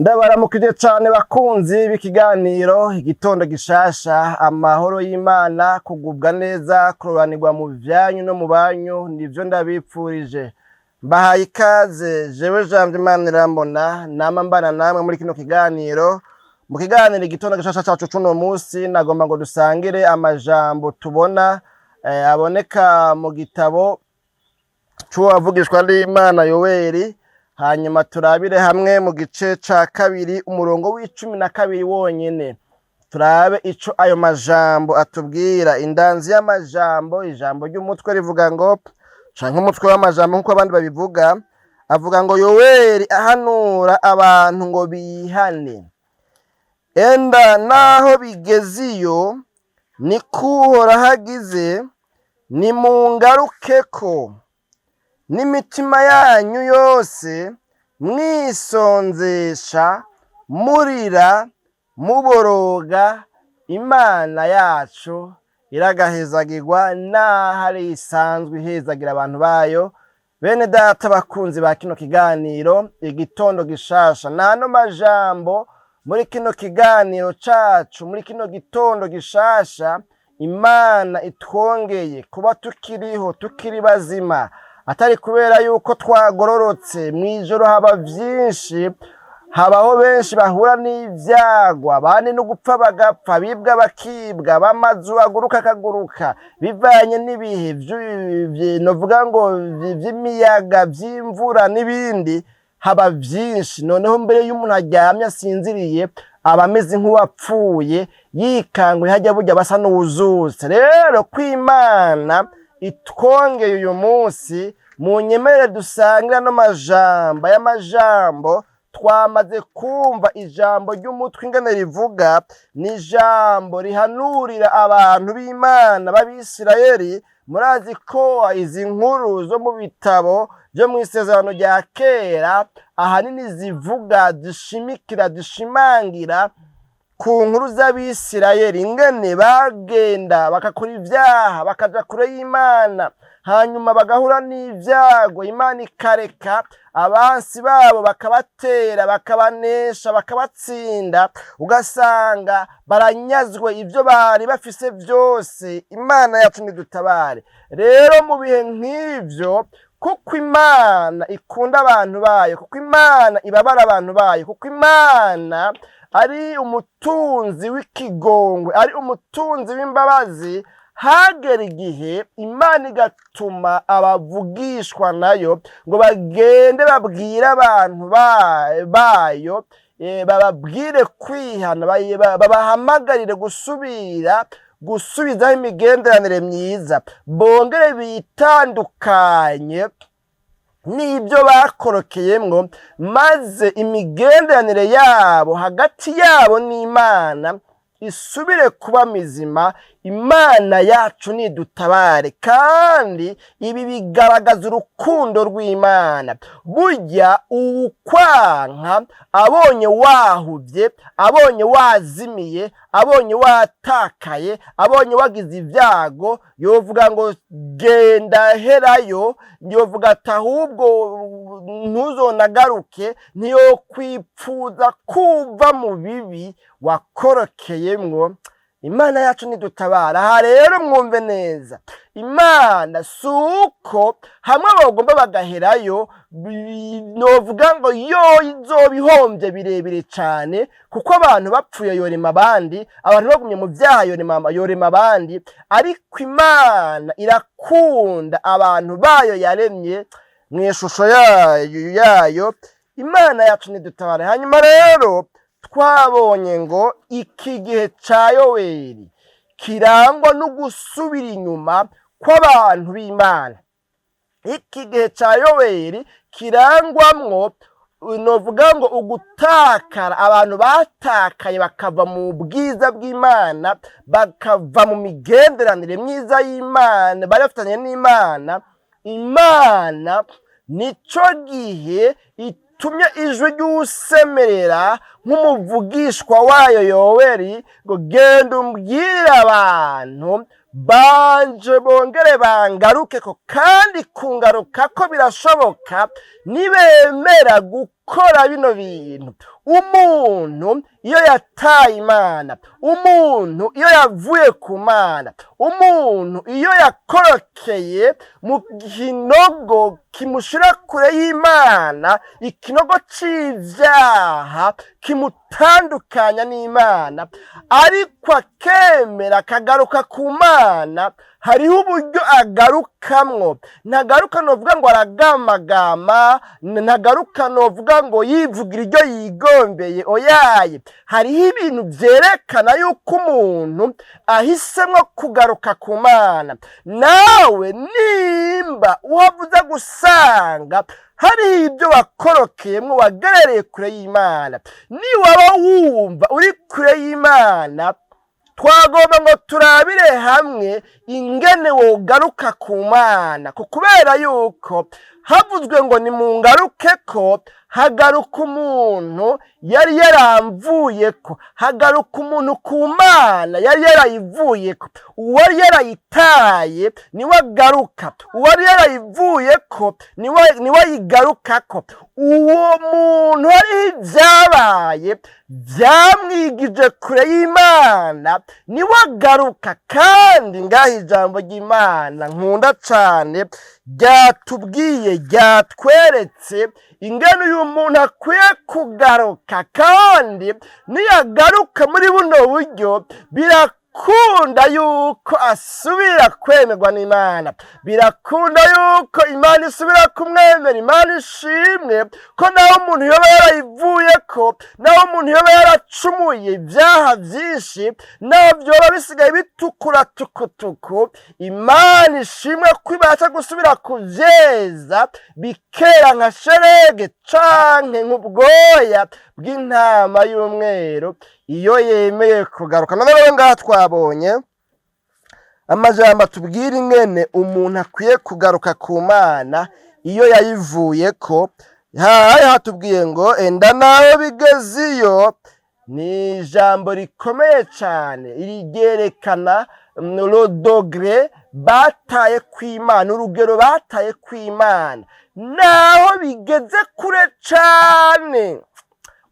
Ndabaramukije cane bakunzi b'ikiganiro Igitondo Gishasha. Amahoro y'Imana, kugubwa neza, kuroranirwa mu vyanyu no mu banyu, nivyo ndabipfurije. Mbahaye ikaze jewe Jambo Imana irambona, nama mbana namwe muri kino kiganiro. Mu kiganiro Igitondo Gishasha cacu cuno musi, nagomba ngo dusangire amajambo tubona aboneka mu gitabo c'uwavugishwa n'Imana Yoweri, hanyuma turabire hamwe mu gice ca kabiri, umurongo w'12 wonyene, turabe ico ayo majambo atubwira. Indanzi y'amajambo, ijambo ry'umutwe rivuga ngo, canke umutwe w'amajambo nk'uko abandi babivuga, avuga ngo: "Yoweri ahanura abantu ngo bihane." Enda naho bigeze iyo, niko Uhoraho agize: "Nimungarukeko n'imitima yanyu yose, mwisonzesha, murira, muboroga." Imana yacu iragahezagirwa n'aho ari isanzwe ihezagira abantu bayo. Bene data bakunzi ba kino kiganiro Igitondo Gishasha, n'ano majambo muri kino kiganiro cacu, muri kino gitondo gishasha Imana itwongeye kuba tukiriho, tukiri bazima, atari kubera yuko twagororotse. Mw'ijoro haba vyinshi, habaho benshi bahura n'ivyago, abandi no gupfa bagapfa, bibwa bakibwa, b'amazu aguruka akaguruka, bivanye n'ibihe novuga ngo vy'imiyaga, vy'imvura n'ibindi. Haba vyinshi. Noneho mbere y'umuntu aryamye asinziriye, aba ameze nk'uwapfuye, yikanguye hajya burya basa n'uwuzutse. Rero kw'Imana itwongeye uyu munsi, mu nyemerere dusangira no majambo. Aya majambo twamaze kumva ijambo ry'umutwe ingene rivuga, ni ijambo rihanurira abantu b'Imana b'Abisirayeli. Murazi ko izi nkuru zo mu bitabo byo mu Isezerano rya Kera ahanini zivuga, zishimikira, zishimangira ku nkuru z'Abisirayeli, ingene bagenda bagakora ibyaha, bakaja kure y'Imana, hanyuma bagahura n'ibyago, Imana ikareka abansi babo bakabatera, bakabanesha, bakabatsinda, ugasanga baranyazwe ibyo bari bafise byose. Imana yacu nidutabare. Rero mu bihe nk'ivyo, kuko Imana ikunda abantu bayo, kuko Imana ibabara abantu bayo, kuko Imana ari umutunzi w'ikigongwe, ari umutunzi w'imbabazi, hagera igihe Imana igatuma abavugishwa nayo ngo bagende babwire abantu bayo, bababwire kwihana, babahamagarire gusubira gusubizaho imigenderanire myiza, bongere bitandukanye n'ibyo bakorokeyemwo, maze imigenderanire yabo hagati yabo n'Imana isubire kuba mizima. Imana yacu nidutabare. Kandi ibi bigaragaza urukundo rw'Imana. Burya uwukwanka abonye wahuvye, abonye wazimiye, abonye watakaye, abonye wagize ibyago, yovuga ngo genda herayo, yovuga ati ahubwo ntuzonagaruke, ntiyokwipfuza kuva mu bibi wakorokeyemwo. Imana yacu nidutabara. Aha rero mwumve neza, Imana si uko hamwe bagomba bagaherayo, novuga ngo yo izoba ihombye birebire cane, kuko abantu bapfuye yorema abandi, abantu bagumye mu vyaha yorema abandi. Ariko Imana irakunda abantu bayo yaremye mu ishusho yayo. Imana yacu nidutabara. Hanyuma rero twabonye ngo iki gihe ca Yoweri kirangwa no gusubira inyuma kw'abantu b'Imana. Iki gihe ca Yoweri kirangwamwo, novuga ngo ugutakara, abantu batakaye bakava mu bwiza bw'Imana, bakava mu migenderanire myiza y'Imana bari bafitanye n'Imana. Imana nico gihe itumye ijwi ry'usemerera nk'umuvugishwa wayo Yoweri ngo: "Genda umbwirire abantu banje bongere bangaruke ko." Kandi kungaruka ko birashoboka nibemera. gukora bino bintu. Umuntu iyo yataye Imana, umuntu iyo yavuye ku Mana, umuntu iyo yakorokeye mu kinogo kimushira kure y'Imana, ikinogo c'ivyaha kimutandukanya n'Imana, ariko akemera akagaruka ku Mana, hariho uburyo agarukamwo. Ntagaruka novuga ngo aragamagama, ntagaruka novuga ngo yivugira iryo yigombeye, oyaye. Hariho ibintu vyerekana yuko umuntu ahisemwo kugaruka ku Mana. Nawe nimba uhavuze gusanga hariho ibyo wakorokeyemwo, wagerereye kure y'Imana, niwaba wumva uri kure y'Imana, twagomba ngo turabire hamwe ingene wogaruka ku Mana. Kubera yuko havuzwe ngo nimungaruke ko hagaruka umuntu yari yaramvuyeko, hagaruka umuntu ku Mana yari yarayivuyeko, uwari yarayitaye niwe agaruka, uwari yarayivuyeko niwe ayigarukako. Uwo muntu hariho ivyabaye vyamwigije kure y'Imana, niwe agaruka. Kandi ngaho ijambo ry'Imana nkunda cane ryatubwiye, ryatweretse ingene uyu muntu akwiye kugaruka, kandi niyagaruka muri buno buryo birakunda yuko asubira kwemerwa n'Imana, birakunda yuko Imana isubira kumwemera. Imana ishimwe ko naho umuntu yoba yarayivuyeko, naho umuntu yoba yaracumuye ibyaha vyinshi, naho vyoba bisigaye bitukura tukutuku, Imana ishimwe ko ibasha gusubira kuvyeza bikera nka sherege canke nk'ubwoya bw'intama y'umweru iyo yemeye kugaruka. None rero ngaha twabonye amajambo atubwira ingene umuntu akwiye kugaruka ku Mana iyo yayivuyeko. Hari hatubwiye ngo enda naho bigeze iyo, ni ijambo rikomeye cane ryerekana le degré bataye kw'Imana, urugero bataye kw'Imana, naho bigeze kure cane.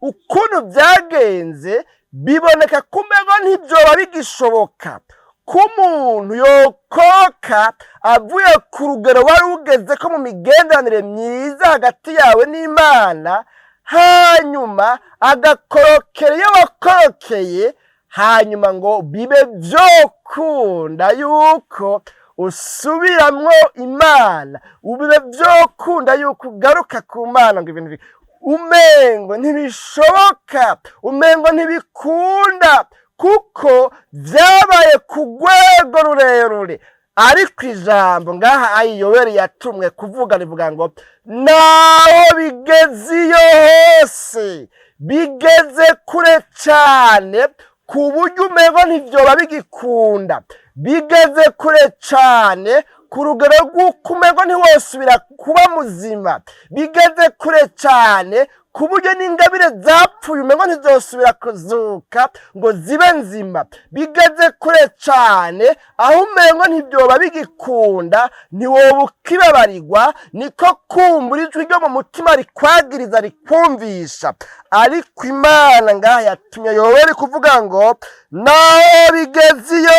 Ukuntu vyagenze biboneka kumengo ntivyoba bigishoboka ko umuntu yokoka avuye ku rugero wari ugeze ko mu migenderanire myiza hagati yawe n'Imana, hanyuma agakorokera iyo wakorokeye, hanyuma ngo bibe vyokunda yuko usubiramwo Imana, bibe vyokunda yuko ugaruka ku Mana, ngo ibintu umengo ntibishoboka, umengo ntibikunda, kuko vyabaye ku rwego rurerure. Ariko ijambo ngaha ayiyoberi yatumwe kuvuga rivuga ngo naho bigeze iyo hose, bigeze kure cane ku buryo umengo ntivyoba bigikunda, bigeze kure cane ku rugero rw'uko umengo ntiwosubira kuba muzima, bigeze kure cane ku buryo n'ingabire zapfuye umengo ntizosubira kuzuka ngo zibe nzima, bigeze kure cane aho umengo ntibyoba bigikunda, ntiwoba ukibabarirwa. Niko kumbura ijwi ryo mu mutima rikwagiriza, rikumvisha. Ariko Imana ngaha yatumye Yoweri kuvuga ngo naho bigeze iyo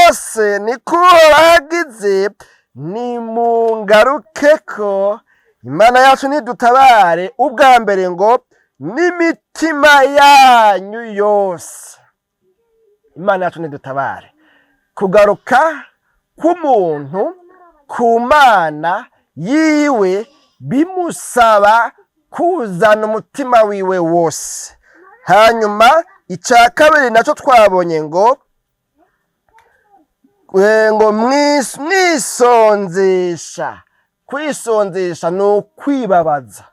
hose, niko Uhoraho agize, nimungarukeko, Imana yacu nidutabare. Ubwa mbere ngo n'imitima yanyu yose. Imana yacu nidutabare. Kugaruka k'umuntu ku Mana yiwe bimusaba kuzana umutima wiwe wose. Hanyuma icya kabiri nacyo twabonye ngo ngo mwisonzesha. Kwisonzesha ni ukwibabaza,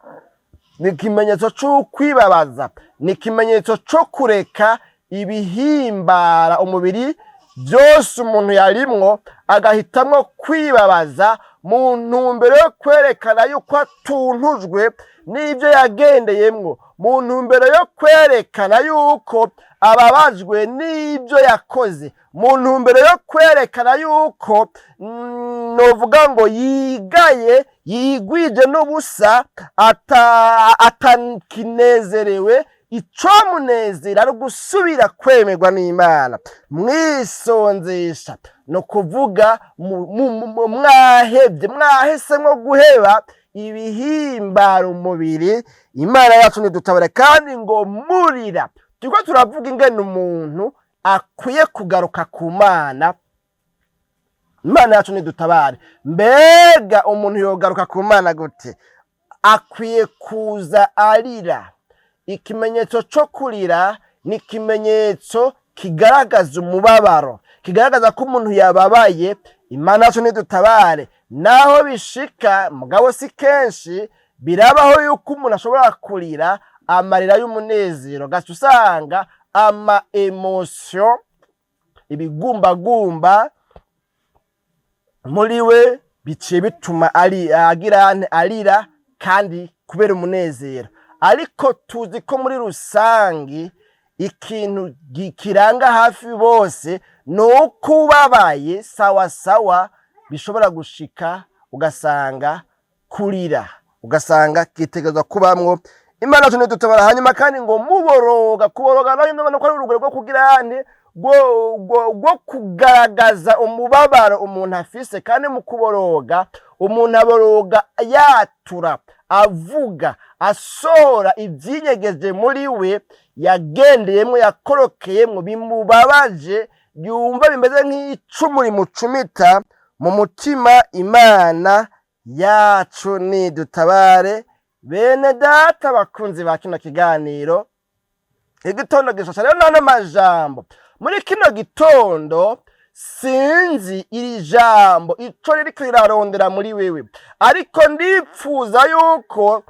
ni ikimenyetso c'ukwibabaza, ni ikimenyetso co kureka ibihimbara umubiri byose umuntu yarimwo, agahitamwo kwibabaza mu ntumbero yo kwerekana yuko atuntujwe n'ibyo yagendeyemwo, mu ntumbero yo kwerekana yuko ababajwe n'ibyo yakoze, mu ntumbero yo kwerekana yuko novuga ngo yigaye, Yigwije n'ubusa, atakinezerewe. Icomunezera ari ugusubira kwemerwa n'Imana. Mwisonzesha ni ukuvuga mwahevye, mwahisemwo guheba ibihimbara umubiri. Imana yacu ntidutabare. Kandi ngo murira, turiko turavuga ingene umuntu akwiye kugaruka ku Mana. Imana yacu ntidutabare. Mbega umuntu yogaruka ku Mana gute? Akwiye kuza arira. Ikimenyetso co kurira ni ikimenyetso kigaragaza umubabaro, kigaragaza ko umuntu yababaye. Imana yacu ntidutabare. Naho bishika, mugabo si kenshi, birabaho yuko umuntu ashobora kurira amarira y'umunezero, gaca usanga ama émotions, ibigumbagumba muri we biciye bituma ari agira arira kandi kubera umunezero. Ariko tuzi ko muri rusangi ikintu kiranga hafi bose ni uko ubabaye sawa sawa bishobora gushika ugasanga kurira, ugasanga kitegerezwa kubamwo. Imana yacu ntidutabara. Hanyuma kandi ngo muboroga. Kuboroga nayo ndabona ko ari urugero rwo kugira ane, rwo kugaragaza umubabaro umuntu afise. Kandi mu kuboroga, umuntu aboroga yatura, avuga, asohora ivyinyegeje muri we, yagendeyemwo, yakorokeyemwo, bimubabaje, yumva bimeze nk'icumu rimucumita mu mutima. Imana yacu nidutabare. Bene data bakunzi ba kino kiganiro Igitondo Gishasha, rero nano majambo muri kino gitondo, sinzi iri jambo ico ririko rirarondera muri wewe, ariko ndipfuza yuko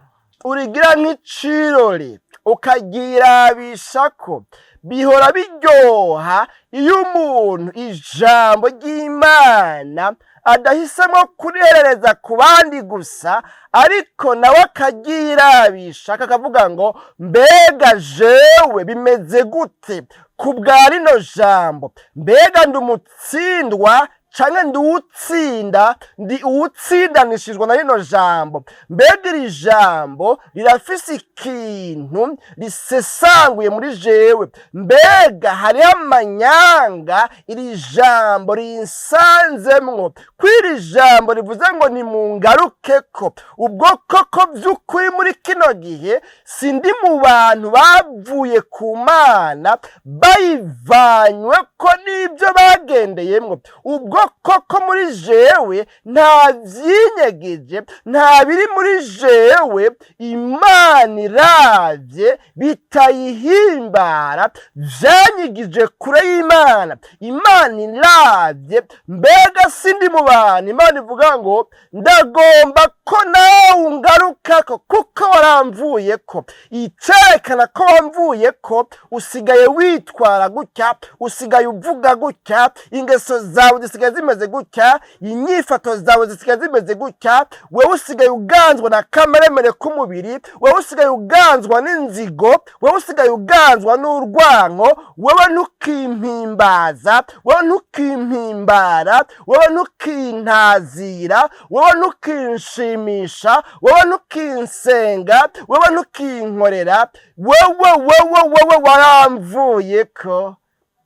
urigira nk'icirori ukaryirabishako. Bihora biryoha iyo umuntu ijambo ry'Imana adahisemo kuriherereza ku bandi gusa, ariko nawe akaryirabisha, akavuga ngo: "Mbega jewe bimeze gute ku bwa rino jambo? Mbega ndi umutsindwa canke ndi uwutsinda? Ndi uwutsindanishijwe na rino jambo? Mbega iri jambo rirafise ikintu risesanguye muri jewe? Mbega hariho amanyanga iri jambo rinsanzemwo? Ko iri jambo rivuze ngo nimungarukeko, ubwo koko vy'ukuri muri kino gihe sindi mu bantu bavuye ku Mana, bayivanyweko n'ibyo bagendeyemwo? Ubwo koko muri jewe nta vyinyegeje, nta biri muri jewe Imana iravye bitayihimbara, vyanyigije kure y'Imana? Imana iravye, mbega sindi mu bantu Imana ivuga ngo ndagomba ko nawe ungarukako, kuko waramvuyeko? Icerekana ko wamvuyeko, usigaye witwara gutya, usigaye uvuga gutya, ingeso zawe zisigaye zimeze gutya, inyifato zawe zisigaye zimeze gutya, wewe usigaye uganzwa na kameremere k'umubiri, wewe usigaye uganzwa n'inzigo, wewe usigaye uganzwa n'urwanko, wewe ntukimpimbaza, wewe ntukimpimbara, wewe ntukintazira, wewe ntukinshimisha, wewe ntukinsenga, wewe ntukinkorera, wewe wewe wewe waramvuyeko."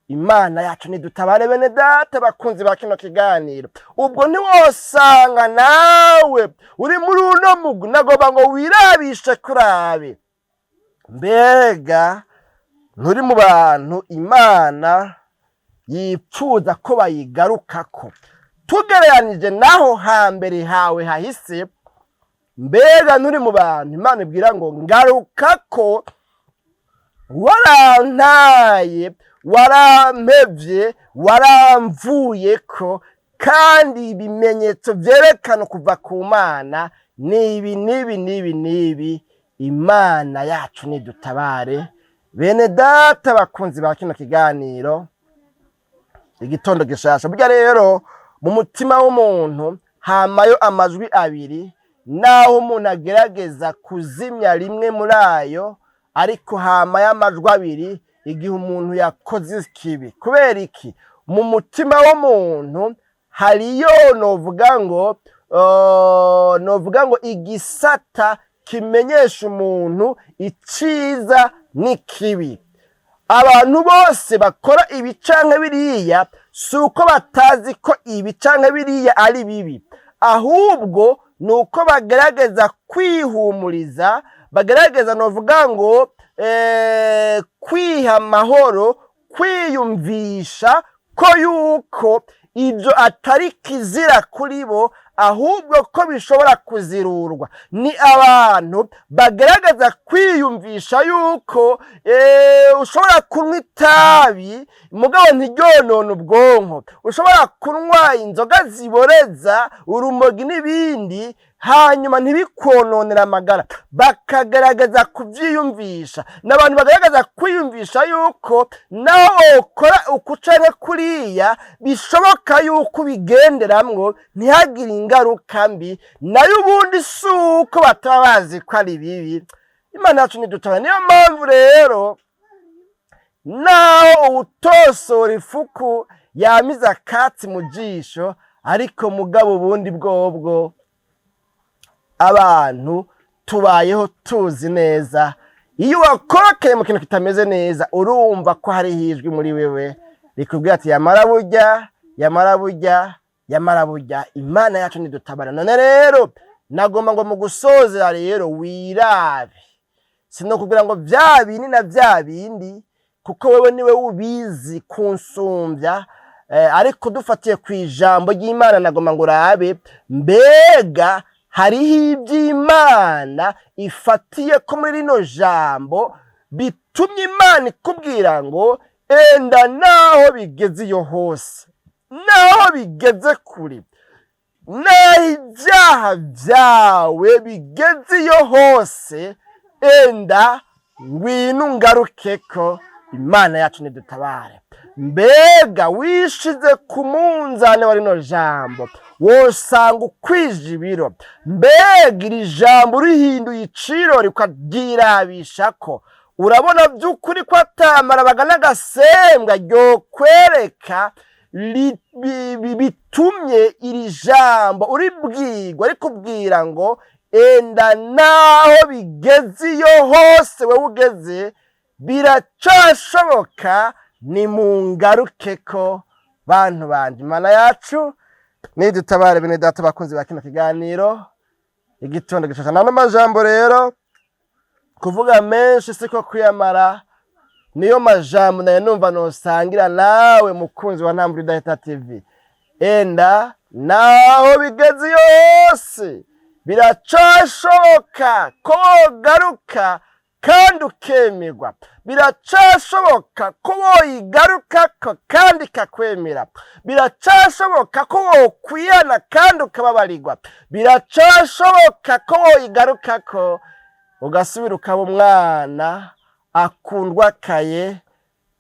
Imana yacu nidutabare. Bene data bakunzi ba kino kiganiro, ubwo ntiwosanga nawe uri muri uno mugwi? Nagomba ngo wirabishe kurabe, mbega nturi mu bantu Imana yipfuza ko bayigarukako, tugereranije naho hambere hawe hahise? Mbega nturi mu bantu Imana ibwira ngo: "Ngarukako, warantaye, warampevye, waramvuyeko, kandi ibimenyetso vyerekana kuva ku Mana ni ibi n'ibi n'ibi n'ibi"? Imana yacu nidutabare. Bene data bakunzi ba kino kiganiro Igitondo Gishasha, burya rero mu mutima w'umuntu hamayo amajwi abiri. Naho umuntu agerageza kuzimya rimwe muri ayo, ariko hamayo amajwi abiri igihe umuntu yakoze ikibi. Kubera iki? Mu mutima w'umuntu hariyo, novuga ngo Novuga ngo igisata kimenyesha umuntu iciza n'ikibi. Abantu bose bakora ibi canke biriya si uko batazi ko ibi canke biriya ari bibi, ahubwo ni uko bagerageza kwihumuriza, bagerageza, novuga ngo, kwiha amahoro, kwiyumvisha ko yuko ibyo atari kizira kuri bo, ahubwo ko bishobora kuzirurwa. Ni abantu bagerageza kwiyumvisha yuko ushobora kunywa itabi mugabo ntiryonone ubwonko, ushobora kunywa inzoga ziboreza, urumogi n'ibindi, hanyuma ntibikononere amagara. Bakagerageza kuvyiyumvisha. Ni abantu bagerageza kwiyumvisha yuko naho wokora uku canke kuriya, bishoboka yuko ubigenderamwo ntihagire ingaruka mbi. Nayo ubundi si uko bataba bazi ko ari bibi. Imana yacu ntidutabara. Niyo mpamvu rero naho uwutosora ifuku yamize akatsi mu jisho, ariko mugabo ubundi bwobwo abantu tubayeho tuzi neza iyo wakorokeye mu kintu kitameze neza, urumva ko hariho ijwi muri wewe rikubwira ati: "Yamara burya, yamara burya, yamara burya." Imana yacu ntidutabara. None rero nagomba ngo mu gusozera rero wirabe. Sinokubwira ngo vya bindi na vya bindi, kuko wewe niwe ubizi kunsumbya, ariko dufatiye ku ijambo ry'Imana, nagomba ngo urabe mbega hariho iby'Imana ifatiye ko muri rino jambo bitumye Imana ikubwira ngo: "Enda naho bigeze iyo hose, naho bigeze kure, naho ibyaha byawe bigeze iyo hose, enda ngwino ungarukeko." Imana yacu nidutabare. Mbega wishize ku munzane wa rino jambo, wosanga ukwije ibiro? Mbega iri jambo urihinduye iciro rikaryirabisha ko urabona by'ukuri ko atamara bagana agasembwa ryokwereka bitumye iri jambo uribwirwa rikubwira ngo: "Enda naho bigeze iyo hose wowe ugeze, biracashoboka, nimungaruke ko bantu banje." Imana yacu nidutabare. Bene data bakunzi ba kino kiganiro Igitondo Gishasha, nano majambo rero kuvuga menshi siko kuyamara. Niyo majambo nayo numva nosangira nawe mukunzi wa Ntambwe Idahita TV. Enda naho bigeze yose, biracashoboka ko wogaruka kandi ukemerwa. Biracashoboka ko woyigarukako kandi ikakwemera. Biracashoboka ko wokwihana kandi ukababarirwa. Biracashoboka ko woyigarukako ugasubira ukaba umwana akundwa kaye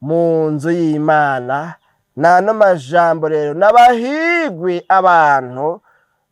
mu nzu y'Imana. Nano majambo rero, n'abahigwi abantu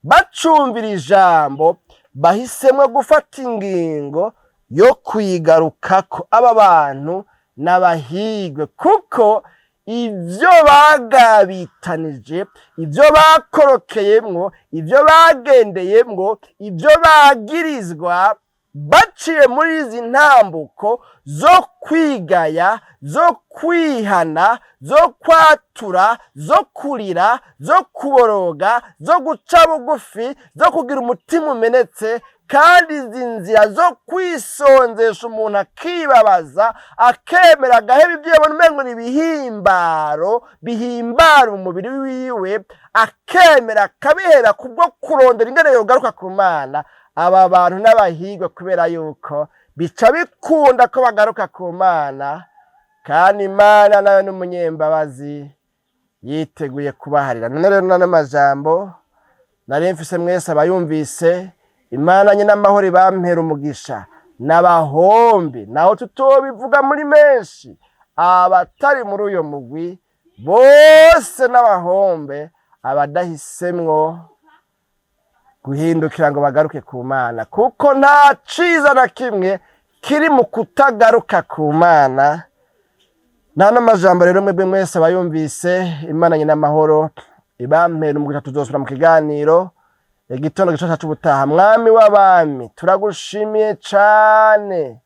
bacumvira ijambo, bahisemwo gufata ingingo yo kwigarukako. Aba bantu n'abahigwe, kuko ibyo bagabitanije, ibyo bakorokeyemwo, ibyo bagendeyemwo, ibyo bagirizwa, baciye muri izi ntambuko zo kwigaya, zo kwihana, zo kwatura, zo kurira, zo kuboroga, zo guca bugufi, zo kugira umutima umenetse, kandi izi nzira zo kwisonzesha, umuntu akibabaza, akemera agaheba ibyo yabona umengo ni ibihimbaro bihimbara umubiri wiwe, akemera akabihera kubwo kurondera ingene yogaruka ku Mana. Aba bantu n'abahigwe, kubera yuko bica bikunda ko bagaruka ku Mana, kandi Imana nayo n'umunyembabazi, yiteguye kubaharira. None rero n'ano majambo nari mfise, mwese abayumvise, Imana nye n'amahoro ibampera umugisha. N'abahombe naho tutobivuga muri menshi, abatari muri uyo mugwi bose n'abahombe, abadahisemwo guhindukira ngo bagaruke ku Mana, kuko nta ciza na kimwe kiri mu kutagaruka ku Mana. Nta n'amajambo rero, mwebwe mwese abayumvise, Imana nyina amahoro ibampera umugisha. Tuzosubira mu kiganiro. Igitondo gishasha c'ubutaha. Mwami w'abami, turagushimiye cane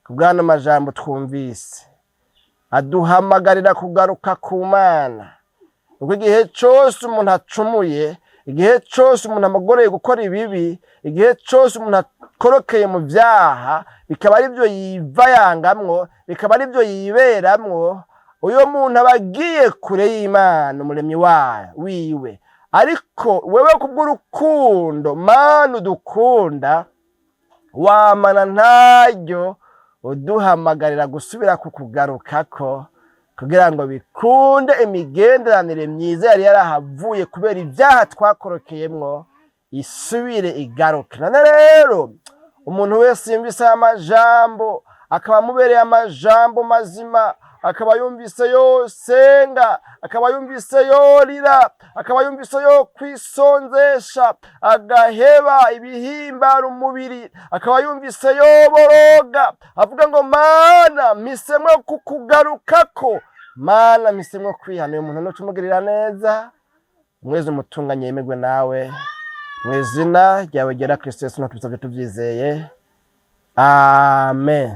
kubw'ano majambo twumvise aduhamagarira kugaruka ku Mana, kuko igihe cose umuntu acumuye, igihe cose umuntu amugoreye gukora ibibi, igihe cose umuntu akorokeye mu vyaha, bikaba arivyo yivayangamwo, bikaba arivyo yiberamwo, uyo muntu aba agiye kure y'Imana umuremyi wayo wiwe. Ariko wewe kubw'urukundo Mana udukunda, wamana ntaryo uduhamagarira gusubira kukugarukako kugira ngo bikunde imigenderanire myiza yari yarahavuye kubera ibyaha twakorokeyemwo isubire igaruke. None rero umuntu wese yumvise aya majambo akaba amubereye amajambo mazima, akaba yumvise yosenga, akaba yumvise yorira, akaba yumvise yo kwisonzesha, agaheba ibihimbara umubiri, akaba yumvise yoboroga, avuga ngo Mana mpisemwo kukugarukako, Mana mpisemwo kwihana, uyu muntu nuca neza, mweze umutunganye yemerwe nawe, mu izina ryawe ryera Kristo Yesu natubisabye tuvyizeye, amen.